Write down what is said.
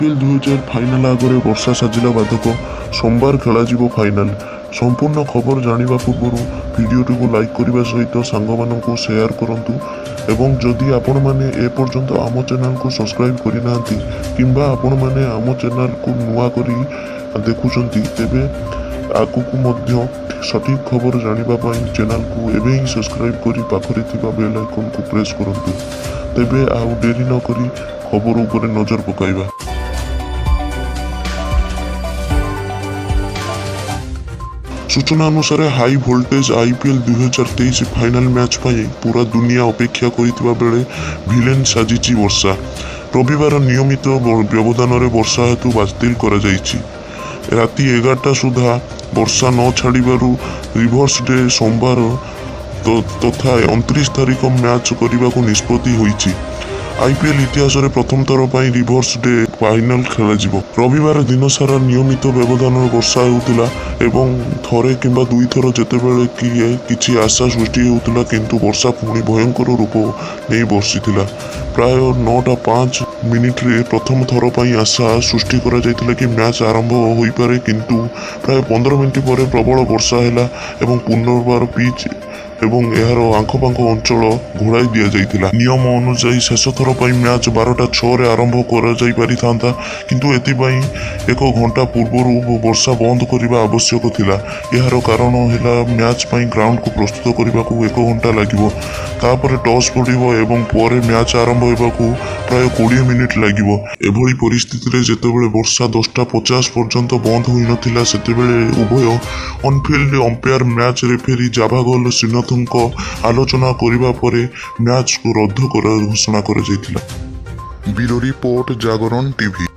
IPL 2000 final ଆଗରେ ବର୍ଷା ସାଜିଲା ବାଧକ। ସୋମବାର ଖେଳାଯିବ ଫାଇନାଲ। ସମ୍ପୂର୍ଣ୍ଣ ଖବର ଜାଣିବା ପୂର୍ବରୁ ଭିଡ଼ିଓଟିକୁ ଲାଇକ୍ କରିବା ସହିତ ସାଙ୍ଗମାନଙ୍କୁ ସେୟାର କରନ୍ତୁ ଏବଂ ଯଦି ଆପଣମାନେ ଏପର୍ଯ୍ୟନ୍ତ ଆମ ଚ୍ୟାନେଲକୁ ସବସ୍କ୍ରାଇବ୍ କରିନାହାନ୍ତି କିମ୍ବା ଆପଣମାନେ ଆମ ଚ୍ୟାନେଲକୁ ନୂଆ କରି ଦେଖୁଛନ୍ତି, ତେବେ ଆଗକୁ ମଧ୍ୟ ସଠିକ୍ ଖବର ଜାଣିବା ପାଇଁ ଚ୍ୟାନେଲକୁ ଏବେ ହିଁ ସବସ୍କ୍ରାଇବ୍ କରି ପାଖରେ ଥିବା ବେଲ୍ ଆଇକନ୍କୁ ପ୍ରେସ୍ କରନ୍ତୁ। ତେବେ ଆଉ ଡେରି ନକରି ଖବର ଉପରେ ନଜର ପକାଇବା। ସୂଚନା ଅନୁସାରେ, high voltage IPL 2023 final match ପାଇଁ ପୁରା ଦୁନିଆ ଅପେକ୍ଷା କରିଥିବା ବେଳେ ଭିଲେନ୍ ସାଜିଛି ବର୍ଷା। ରବିବାର ନିୟମିତ ବ୍ୟବଧାନରେ ବର୍ଷା ହେତୁ ବାତିଲ କରାଯାଇଛି। ରାତି 11ଟା ସୁଦ୍ଧା ବର୍ଷା ନ ଛାଡ଼ିବାରୁ ରିଭର୍ସ ଡେ ସୋମବାର ତଥା 29 ତାରିଖ ମ୍ୟାଚ୍ କରିବାକୁ ନିଷ୍ପତ୍ତି ହୋଇଛି। ଆଇପିଏଲ୍ ଇତିହାସରେ ପ୍ରଥମ ଥର ପାଇଁ ରିଭର୍ସ ଡେ ଫାଇନାଲ ଖେଳାଯିବ। ରବିବାର ଦିନସାରା ନିୟମିତ ବ୍ୟବଧାନରେ ବର୍ଷା ହେଉଥିଲା ଏବଂ ଥରେ କିମ୍ବା ଦୁଇଥର ଯେତେବେଳେ କି କିଛି ଆଶା ସୃଷ୍ଟି ହେଉଥିଲା, କିନ୍ତୁ ବର୍ଷା ପୁଣି ଭୟଙ୍କର ରୂପ ନେଇ ବର୍ଷିଥିଲା। ପ୍ରାୟ 9ଟା 5 ମିନିଟରେ ପ୍ରଥମ ଥର ପାଇଁ ଆଶା ସୃଷ୍ଟି କରାଯାଇଥିଲା କି ମ୍ୟାଚ୍ ଆରମ୍ଭ ହୋଇପାରେ, କିନ୍ତୁ ପ୍ରାୟ 15 ମିନିଟ୍ ପରେ ପ୍ରବଳ ବର୍ଷା ହେଲା ଏବଂ ପୁନର୍ବାର ପିଚ୍ ଏବଂ ଏହାର ଆଖପାଖ ଅଞ୍ଚଳ ଘୋଡ଼ାଇ ଦିଆଯାଇଥିଲା। ନିୟମ ଅନୁଯାୟୀ ଶେଷ ଥର ପାଇଁ ମ୍ୟାଚ୍ 12ଟା 6ରେ ଆରମ୍ଭ କରାଯାଇପାରିଥାନ୍ତା, କିନ୍ତୁ ଏଥିପାଇଁ ଏକ ଘଣ୍ଟା ପୂର୍ବରୁ ବର୍ଷା ବନ୍ଦ କରିବା ଆବଶ୍ୟକ ଥିଲା। ଏହାର କାରଣ ହେଲା, ମ୍ୟାଚ୍ ପାଇଁ ଗ୍ରାଉଣ୍ଡକୁ ପ୍ରସ୍ତୁତ କରିବାକୁ ଏକ ଘଣ୍ଟା ଲାଗିବ, ତାପରେ ଟସ୍ ପଡ଼ିବ ଏବଂ ପରେ ମ୍ୟାଚ୍ ଆରମ୍ଭ ହେବାକୁ ପ୍ରାୟ 20 ମିନିଟ୍ ଲାଗିବ। ଏଭଳି ପରିସ୍ଥିତିରେ ଯେତେବେଳେ ବର୍ଷା 10ଟା 50 ପର୍ଯ୍ୟନ୍ତ ବନ୍ଦ ହୋଇନଥିଲା, ସେତେବେଳେ ଉଭୟ onfield umpire, match referee Javagal ଶ୍ରୀନାଥଙ୍କ ଆଲୋଚନା କରିବା ପରେ ମ୍ୟାଚ୍କୁ ରଦ୍ଦ ଘୋଷଣା କରାଯାଇଥିଲା। Bureau report, Jagran TV.